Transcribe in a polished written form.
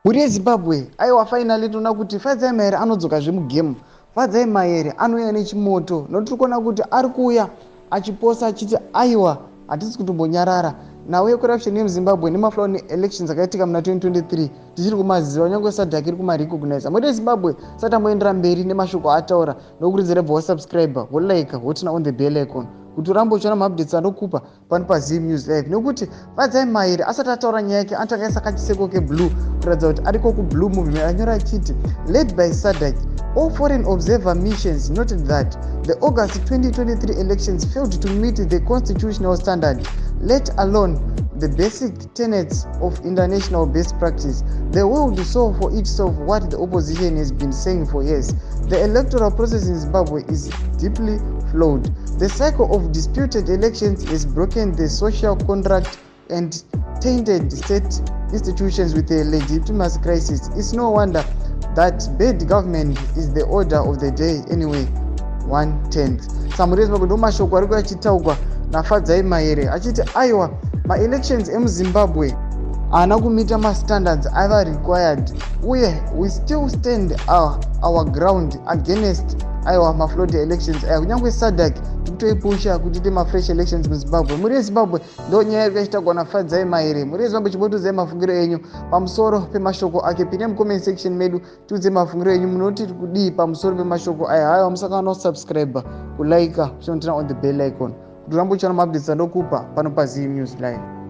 Mhuri yeZimbabwe, aiwa, finally toona kuti Fadzai Mahere anodzokazve mugame. Fadzai Mahere anouya nechimoto, nokuti tiri kuona kuti ari kuuya achiposa achiti, aiwa, hatisi kutombonyarara nhau yecorruption yemuZimbabwe nemaflawed elections akaitika muna 2023. Tichiri kumaziva, kunyange SADC iri kumarecognize. Mhuri yeZimbabwe, sati amboendera mberi nemashoko aataura, nokurudzira bva wasubscribe, wolike, woturn on the bell icon kuti urambe uchiona maupdates anokupa pano paZim News Live. Nekuti Fadzai Mahere asati ataura nyaya yake, anotanga aisa kachiseko keblue kuratidza kuti ariko kublue movement. Anyora achiti, "Led by SADC, all foreign observer missions noted that the August 2023 elections failed to meet the constitutional standard, let alone the basic tenets of international best practice. The world saw for itself what the opposition has been saying for years: the electoral process in Zimbabwe is deeply flawed. The cycle of disputed elections has broken the social contract and tainted state institutions with a legitimacy crisis. It's no wonder that bad government is the order of the day anyway." One tenth samhuri yeZimbabwe, ndo mashoko ari kuachitaurwa naFadzai Mahere achiti, aiwa, maelections emuZimbabwe haana kumeeta mastandards aiva required, uye we still stand our ground against, aiwa, maflawed elections aya. Kunyange SADC tikutoipusha kuti tiite mafresh elections muZimbabwe. Mhuri yeZimbabwe, ndo nyaya iri kuachitagwa naFadzai Mahere. Mhuri yeZimbabwe, chimbotiudzai mafungiro enyu pamusoro pemashoko ake. Pine mucomment section medu, tiudzei mafungiro enyu, munoti kudii pamusoro pemashoko aya? Haiwa, musakana kusubscribe, kulike, kuturn on the bell icon kuti urambe uchiona maupdates andokupa pano paZim News Live.